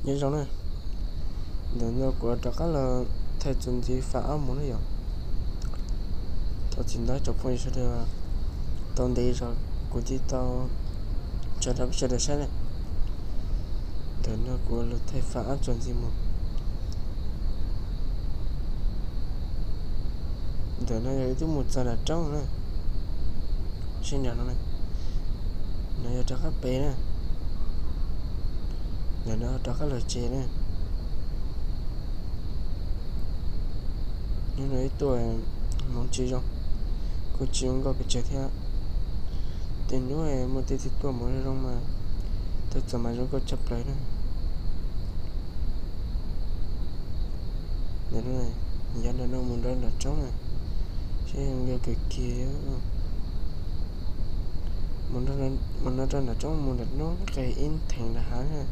Nyob zoo na, ntawm no kuv rov qab los thaij txuas ntxiv fas ob mus na yom. Thov txim ntau tsoom phooj ywg sawv daws tau ntev zog kuv thiaj tau tso rau peb sawv daws saib na. Ntawm no kuv los thaij fas ob txuas ntxiv mus. Ntawm no yog ib tug mus txog nram roob na, sab nram no na, no yog rov qab pem na, ntawm no rov qab los tsev na. Hnub no ib tuaj hmoov tsis zoo, kuj tsis zoo nkauj pes tsawg thiab. Tej hnub muaj tej txiv tuaj hmoov zoo zoo mas tuaj txog mas zoo nkauj tshaj plaws na. Yav no mus rau nram roob na, seb zoo nkauj kawg kiag. Mus no rau nram roob mus nram roob nqes ib theem nram hav na.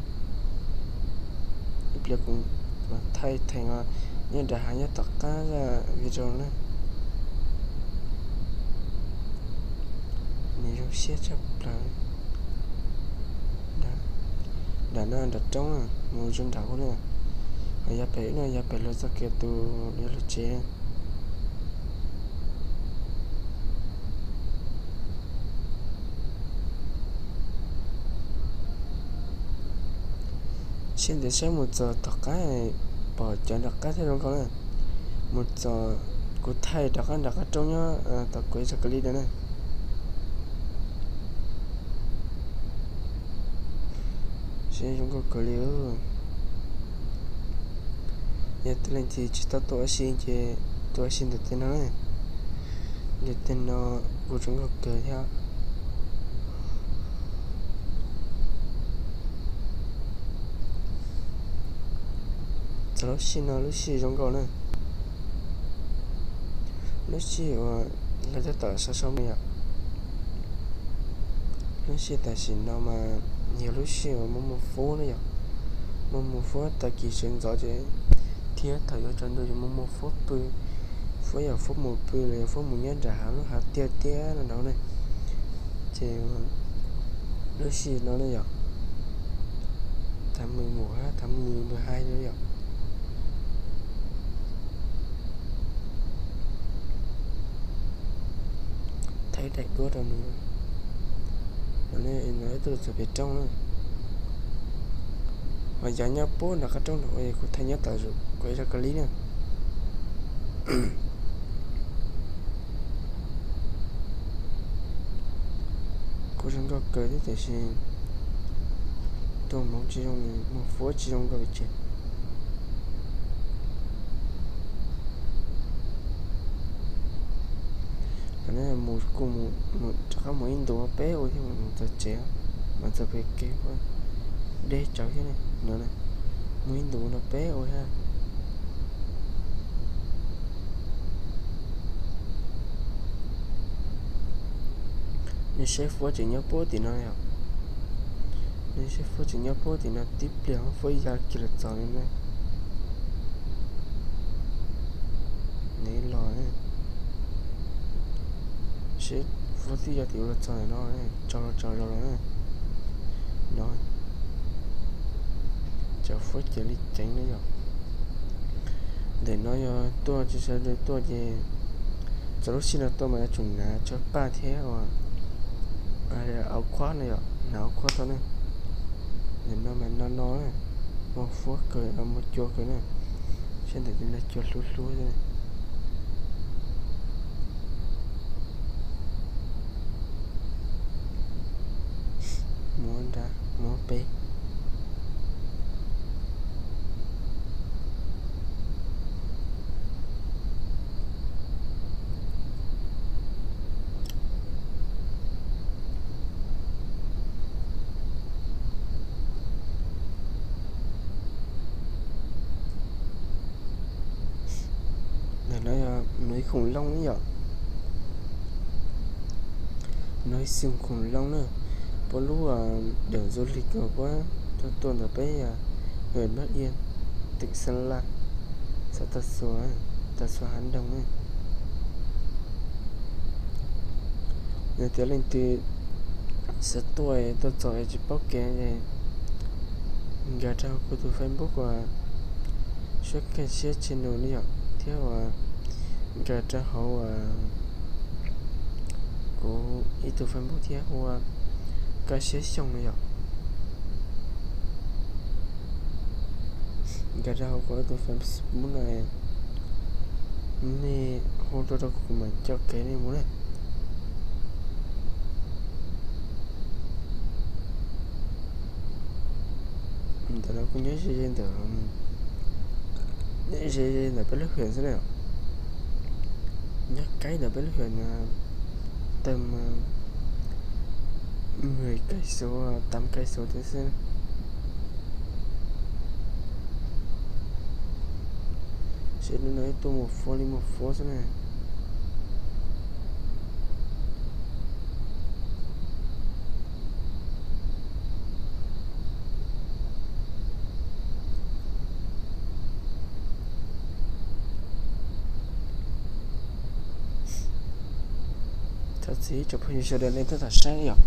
Ib pliag kuv thaij theem os, nyob nram hav nyob tom qab zaj video na. Nws zoo siab tshaj plaws. Nram no nram roob mus zoo nram ub na, ho yav pem no yav pem luag txoj kev tus yuav luag tsev. Seb ntawd saib mus txog tom qab, pom cov nram qab thiab zoo nkauj na. Mus txog, kuv thaij rov qab nram qab roob nyob tom kuv zaj clip no na. Seb zoo nkauj kawg li. Yog tus leej twg tsis tau tuaj ua si ces tuaj ua si ntawm tej no na. Ntawm tej no kuj zoo nkauj kawg thiab. Txog lub sij no lub sij zoo nkauj na. Lub sij uas lawv tab tom sov sov me yom. Lub sij tam sim no mas yog lub sij uas muaj muaj fub na yom. Muaj muaj fub, tag kis sawv ntxov ces thiab thaum yuav tsaus ntuj ces muaj muaj fub pw, fub yog fub mus pw los yog fub mus nyob nram hav lub hav tiaj tiaj no nraud ne. Ces lub sij no ne yom, tháng mười một hab tháng mười mười hai no yom. Thaij daim duab rau nws. No ib tug txog pem roob na. Ho yav nyob puag nram qab roob no uas kuv thaij nyob tom kuv zaj clip na. Kuj zoo nkauj kawg thiab tiam sis tuaj hmoov tsis zoo, muaj fub tsis zoo nkauj li ces. Mus kuj rov qab mus ib ntus peb ua thiab mus txog tsev, mas txog pem kev deb tsawv thiab no. Mus ib ntus no peb ua thiab. Nej saib fub tseem nyob puag tim no yom. Nej saib fub tseem nyob puag tim no tib pliag fub ya kiag los txog li na. Nws los, seb fub twb ya tim ua los txog no, tsaus los tsaus zog los na. No, cov fub ces li ceev na yom. Ntawm no yog tuaj tsis sawv daws tuaj ces txog lub sij no tuaj mas yuav tsum hnav tshuaj paj thiab uas auv khuab no yom, hnav auv khuab tau ne. Ntawm no mas no no na, muaj fub kawg, muaj cua kawg na. Seb ntawm no cua hlub hlub xwb. Muab nrad, muab peb. Ntawm no yog núi khủng long yom. Núi khủng long na, puab lub điểm du lịch uas puab tuaj tuaj ntawm peb huyện Bắc Yên, tỉnh Sơn La, xã Tà Xùa, Tà Xùa Hán Đông. Yog tias leej twg xav tuaj, tuaj txog es tsis paub kev es Nkag rau hauv kuv tus Facebook uas Suab Kaj Siab channel ne yom, thiab uas nkag rau hauv kuv ib tug Facebook thiab hu ua Kaj Siab Xyooj no yom. Nkag rau hauv kuv tus Facebook no, nej hu tuaj rau kuv, kuv mam coj kev nej mus na. Ntawm no kuj nyob ze ze ntawm, ze ze ntawm peb lub huyện xwb na. Nyob kaib ntawm peb lub huyện no tag mas mười cây số, tám cây số thiab xwb. Seb hnub no ib tuaj mus fuab li mus fuab xwb na. Thov txim tsoom phooj ywg sawv daws nej tab tom saib yom.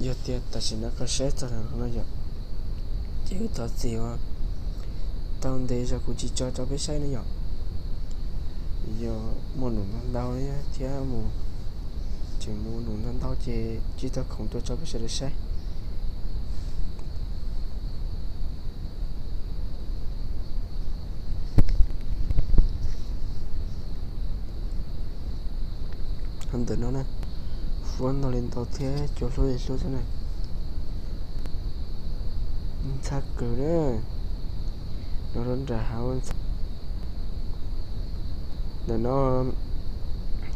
Yog tias tam sim no koj saib txog no yom, ces wb thov txim uas tau ntev zog kuv tsis tso rau peb saib ne yom. Yog muaj num ntau ntau thiab mus, tseem mus num ntau ntau ces tsis tau khoom tuaj tso peb sawv daws saib. Ntawm no na, fuab ntau li ntau thiab cua hlub li hlub xwb na. Ntxhab kawg na, no lub nram hav. Ntawm no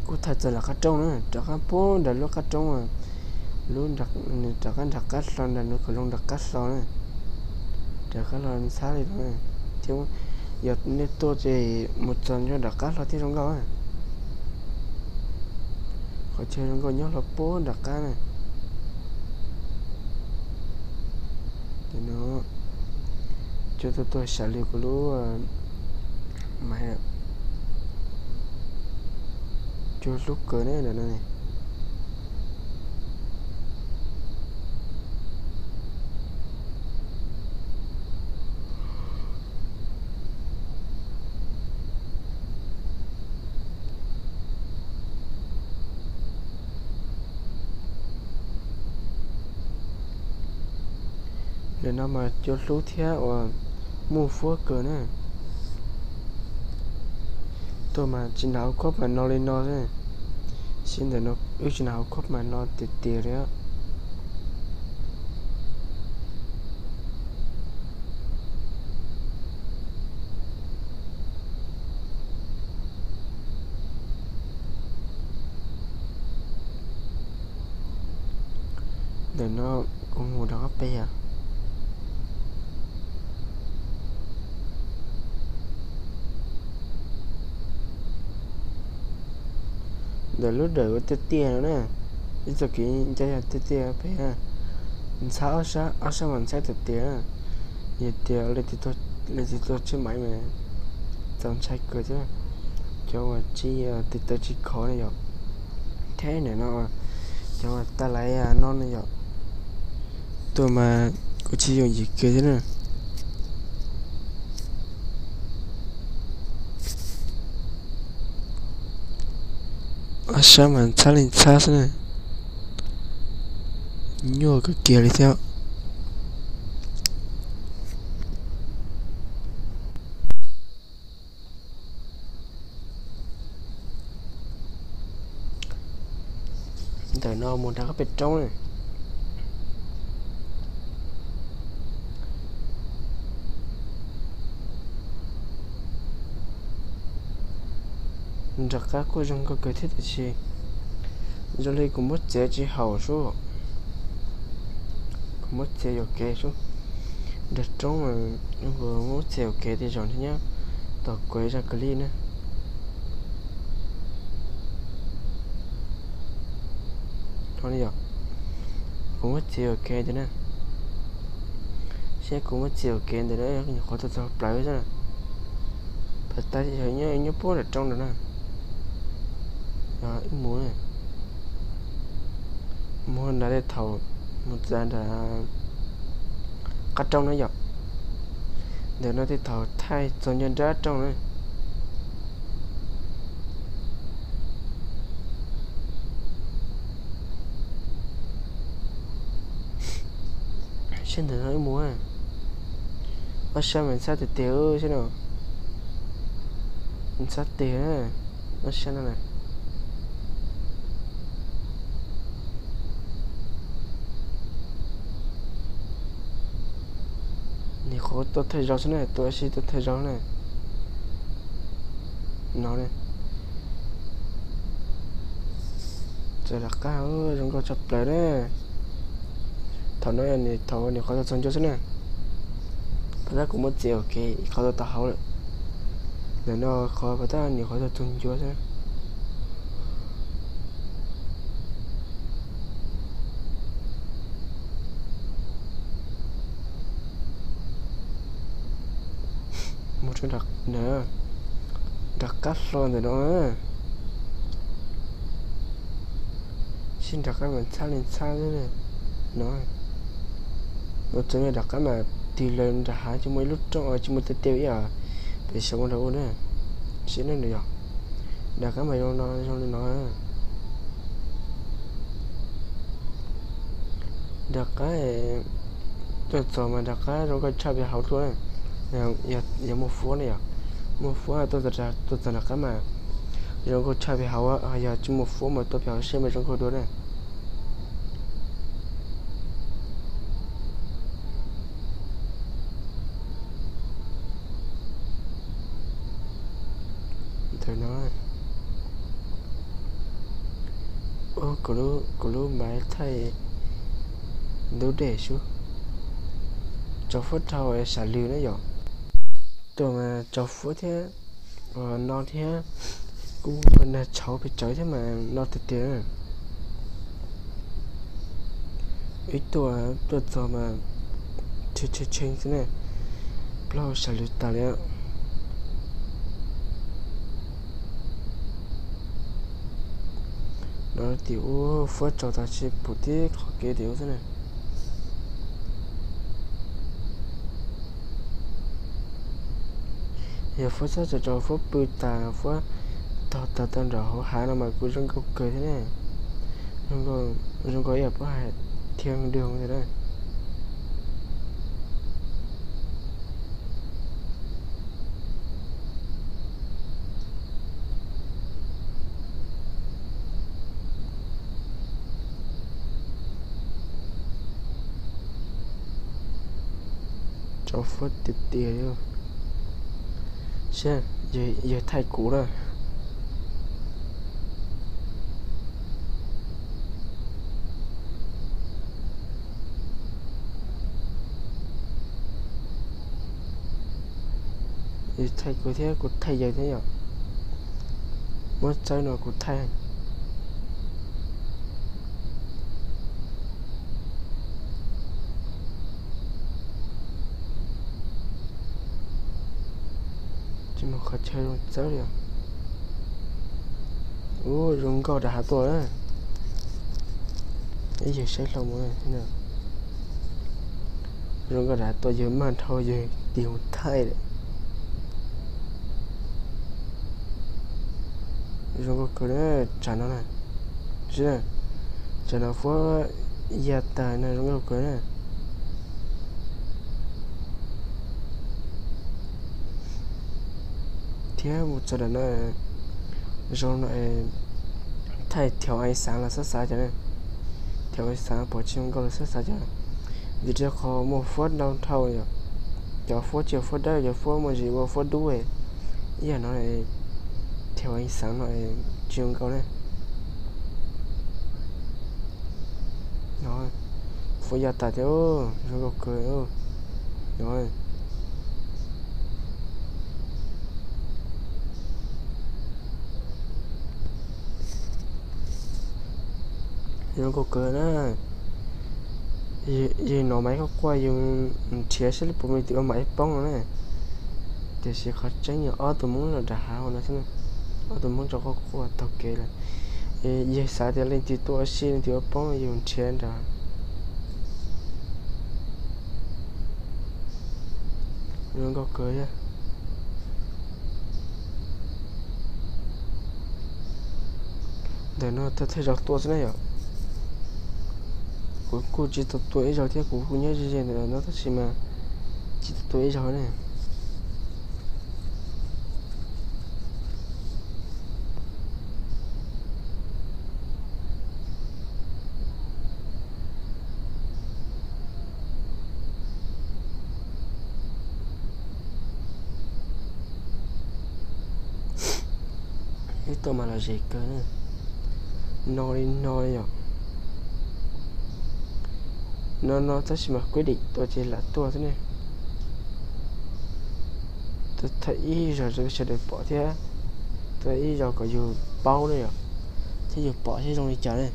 kuv thaij txog lawv qab roob na, rov qab puag nram lub qab roob, lub, rov qab nram qab hlau, nram lub kaum loo nram qab hlau na. Nram qab hlau ntxhab li no, thiab yog nej tuaj ces mus txog nram qab hlau thiab zoo nkauj. Qhov chaw zoo nkauj nyob hlo puag nram qab na. Ces no cua tuaj tuag sam li kuv lub, mas cua hlub kawg ne ntawm no. Ntawm no mas cua hlub thiab uas muaj fuab kawg na. Tuaj mas tsis nag hauv khab mas no li no xwb, sib ntawm no wb tsis nag hauv khab mas no tiag tiag li. Ntawm no kuv mus rov qab pem os. Ntawm lub dawm ua tiaj tiaj no na, ib txoj kev ncaj yog tiaj tiaj pem, ntxhab ob sab, ob sab mas ntxhab tiag tiag. Yog tias leej twg tuaj tsheb maiv mas txaus ntshai kawg thiab, cov uas tsis, tes taw tsis khov na yom. Thiab ntawm no cov uas taj laiv no na yom, tuaj mas kuv tsis yooj yim kiag thiab na. Ob sab mas ntxhab li ntxhab xwb na, nyuaj kawg kiag li thiab. Ntawm no mus nram qab pem roob na. Nram qab kuj zoo nkauj kawg thiab tiam sis zoo li kuv muab txiav tsis haum sub. Kuv muab txiav yuam kev sub. Nram roob, kuv muab txiav yuam kev tej zaum nyob tom kuv zaj clip na. Yog kuv muab txiav yuam kev ntawd na, seb kuv muab txiav yuam kev ntawd na, nyuam qhuav tau txog plawv xwb na. Pab tab yog nyob puag nram roob ntawd na. Yog wb mus, mus nram tej thaum mus txog nram qab rooj na yom. Ntawm no tej thaum thaij txog nyob nrab rooj na. Sab ntawm no ib mus, ob sab mas ntxhab tiag tiag sab no. Ntxhab tiag, ob sab no na. Nim qhuav tuaj thaij zaus xwb na, tuaj ua si tuaj thaij zaus na. No ne, txawm rov qab zoo nkauj tshaj plaws na. Thaum no nim, thaum nim qhuav tau txog ncua xwb na. Pas tab kuv muab txiav ua ke ib qho tau tau hauv lawm. Ntawm no qhov pas tab nim qhuav tau txog ncua xwb. Mus rau nram qab hlo ntawm no, sib nram qab mas ntxhab li ntxhab no. Mus txog nram qab mas tig lawm nram hav tsis muaj ib lub rooj tsis muaj tej tiaj ib yam pem saum ua nrad ua na. Sib neb nws yog nram qab mas zoo no zoo li no. Nram qab tuaj txog mas nram qab zoo nkauj tshaj pem hauv tuaj na. Yog muaj fuab ne yom, muaj fuab tuaj txog nram qab mas zoo nkauj tshaj pem hauv, yog tsis muaj fuab mas tuaj pem hauv seb mas zoo nkauj dua na. Ntawm no, kuv lub maiv thaij ntub dej sub, tsaus fuab dhau sam lwm na yom. Tuaj mas tsaus fuab thiab, no thiab, kuj nag tshauv pes tsawv thiab mas no tiag tiag. Ib tuaj, tuaj txog mas tshee tshee tshee xwb ne, plaub sam lwm tas li. No tim ub fuab tsaus tas tsis pum tib qhov kev tim ub xwb na. Yog fuab txhob tsaus tsaus fuab pw tas fuab tog tag tau nram hauv hav no mas kuj zoo nkauj kawg thiab ne. Zoo nkauj ib yam pab hais thiab dwg ntag na. Tsaus fuab tiag tiag. Saib, yawg thaij kuv na. Yawg thaij kuv thiab kuv thaij yawg thiab yom. Muab txawb no kuv thaij. Tsis muaj qhov chaw zoo txawb li. Ub, zoo nkauj rov hav tuaj. Ib yawg saib hlo mus. Zoo nkauj rov hav tuaj, yawg mag dhau yawg tig mus thaij lawm. Zoo nkauj kawg na, tsam no na. Tsam no fuab ya tag no zoo nkauj kawg na. Thiab mus txog nram no, zoo no, thaij thiaum ais xaav los xab xav cov na. Thiaum ais xaav pom tsis zoo nkauj los xab xav cov. Vim rau qhov muaj fuab ntau dhau yom. Cov fuab tsis yog fuab dawb, cov fuab muaj ntsis ua fuab dub. Ib yam no, thiaum ais xaav no tsis zoo nkauj na. No, fuab ya tas thiab, zoo nkauj kawg no. Zoo nkauj kawg na. Yog no mas ib qho quaj yus nrhiav saib puas muaj leej twg ua mam ib poob no na. Tiam sis qhov tseeb yog ob tug Hmoob los nram hav no xwb, ob tug Hmoob tso quaj quaj taug kev lawm. Yog xav tias leej twg tuaj ua si leej twg ua poob yus nrhiav nrad. Zoo nkauj kawg thiab. Ntawm no thawj thawj zaug tua xwb na yom. Kuv kuj tsis tau tua ib zaug thiab, kuv kuj nyob ze ze ntawm no tab sis mas tsis tau tua ib zaug ne. Ib tuaj mas los zem kawg, no li no yom. No no tab sis mas kuj dim tuaj ces lam tuaj xwb ne. Tuaj thaij ib zaug rau sawv daws pom thiab, tuaj ib zaug kom yus paub na yom, thiab yus pom thiab zoo li cas ne.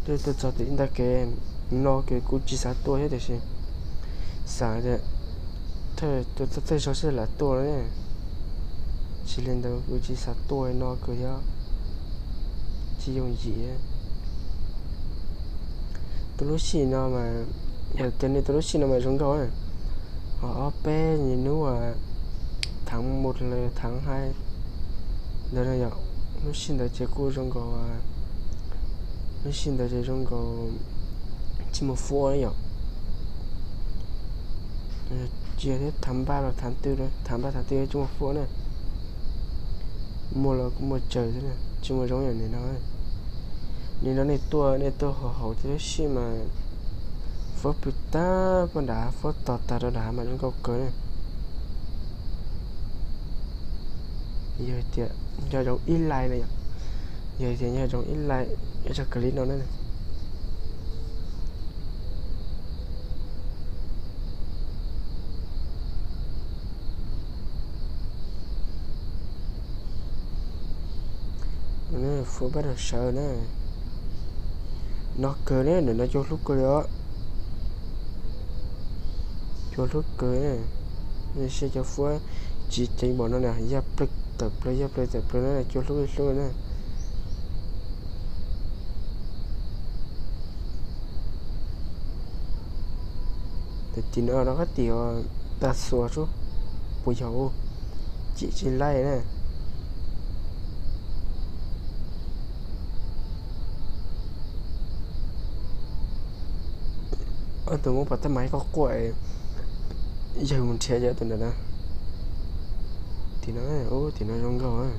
Tuaj txog tim ntag kev no ces kuv tsis xav tuaj thiab tiam sis xav tias thawj zaug xwb lam tuaj ne. Tsis li ntawd kuv tsis xav tuaj no kawg thiab, tsis yooj yim. Tus lub sij no mas, yog tias nej tus lub sij no mas zoo nkauj na. Ho ob peb hnub tháng một los tháng hai ntawd no yom, lub sij ntawd ces kuj zoo nkaus, lub sij ntawd ces zoo nkaus tsis muaj fuab yom. Tsis yog thiab tháng ba los tháng tư, tháng ba tháng tư tsis muaj fuab na. Muaj los kuj muaj tsawg thiab, tsis muaj zoo yam nim no. Nim no nej tuaj, nej tuaj haus haus thiab lub sij mas fuab pw tag poj nrad, fuab tog tag rau nrad mas zoo nkauj kawg na. Yog tias nco zoo ib like na yom, yog tias nco zoo ib like zog clip no na. Fuab pab rau sawv na. No kawg ne, ntawm no cua hlub kawg li os. Cua hlub kawg, nej saib cov fuab tsis ceev npaum no na, yaj plawg tawm plawg, yaj plawg tawm plawg na, cua hlub li hlub na. Tim no rov qab tim tag xuas sub, puas yog ua cim tsis laij na. Ob tug muab pom tab mas ib qho quaj, yawg mus nrhiav cov tus ntawd na. Tim no, ub, tim no zoo nkauj.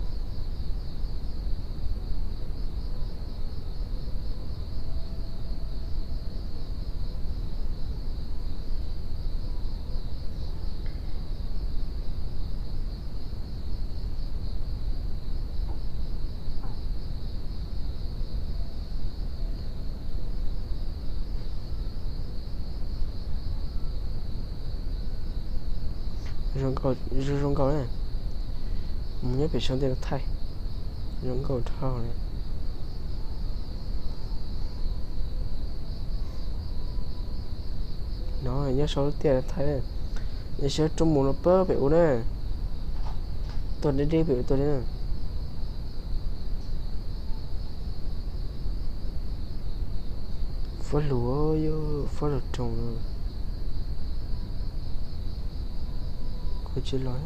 Zoo nkauj, zoo nkauj na. Mus nyob pem saum ntej thaij, zoo nkauj dhau li. No nyob saum lub tiaj thaij, yog siab rub mus no pab pem ub na, tuaj deb deb pem ub tuaj li na. Fuab lug, fuab lug roog, kuv tsis los.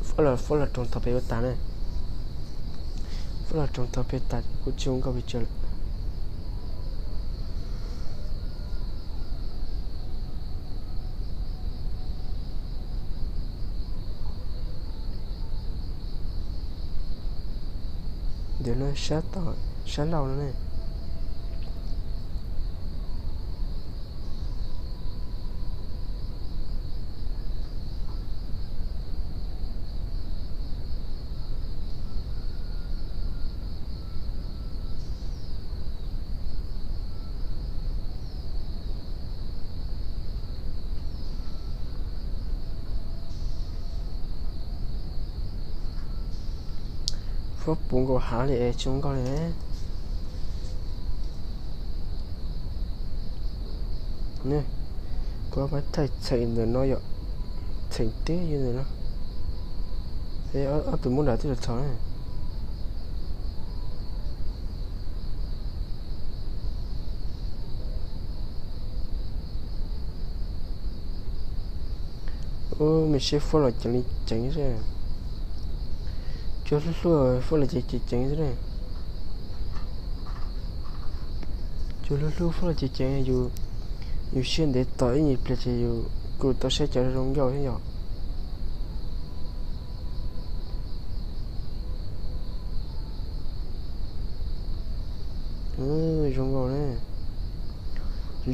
Fuab los, fuab los roog tog pem ua tas na. Fuab los roog tog pem tas kuv tsis ua nkauj pes tsawg lawm. Ntawm no sab tod, sab laug no ne. Fuab puv nkaus hav li es tsis zoo nkauj li. Ne, kuv pab thaij txheem ntawm no yom, txheem teb yog ntawm no, es ob tug muab nram twb los txog na. Ub, me seb fuab los ceev li ceev xwb. Cua hlub hlub fuab los ceev ceev xwb. Cua hlub hlub fuab los ceev ceev, yus siab ntev tos ib nyuag pliag ces yus kuj tau saib cov zoo nkauj thiab yom. Zoo nkauj na.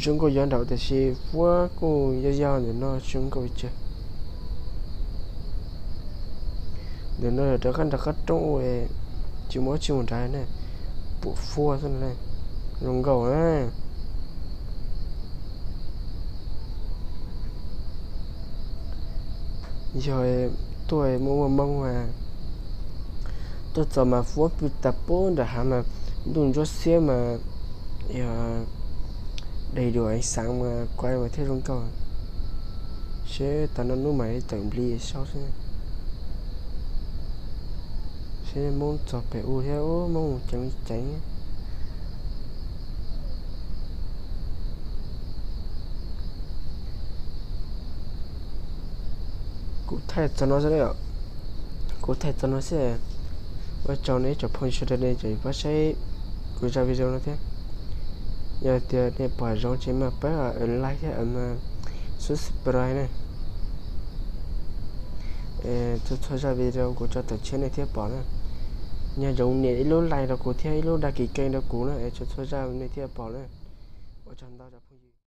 Zoo nkauj yav nraum tiam sis fuab kuj yog yog ntawm no zoo nkauj li cas. Ntawm no yog rov qab nram qab roob ua, tsis muaj dab tsi mus nrad ne, pum fuab xwb na. Zoo nkauj na. Yog tuaj muaj muaj hmoo, tuaj txog mas fuab pw tas pub nram hav mas ntuj ntsuab xiab mas yog dej dua xaav mas kuaj mas thiaj zoo nkauj. Seb tas no hnub mas tawm nplig saib seb, seb Hmoob txog pem ub thiab, Hmoob mus ceev li ceev. Kuv thaij txog no xwb, kuv thaij txog no xwb. Ua tsaug nej ib tsoom phooj ywg sawv daws nej tseem pab saib kuv zaj video no thiab. Yog tias nej pom zoo ces maj pab like thiab subscribe na. Txhua txhua zaj video kuv tso tawm tshiab nej thiaj pom na. Nyob zoo nias ib lub like rau kuv thiab ib lub đăng ký kênh rau kuv na, es txhua txhua zaj nej thiaj pom na. Ua tsaug ntau cov phooj ywg.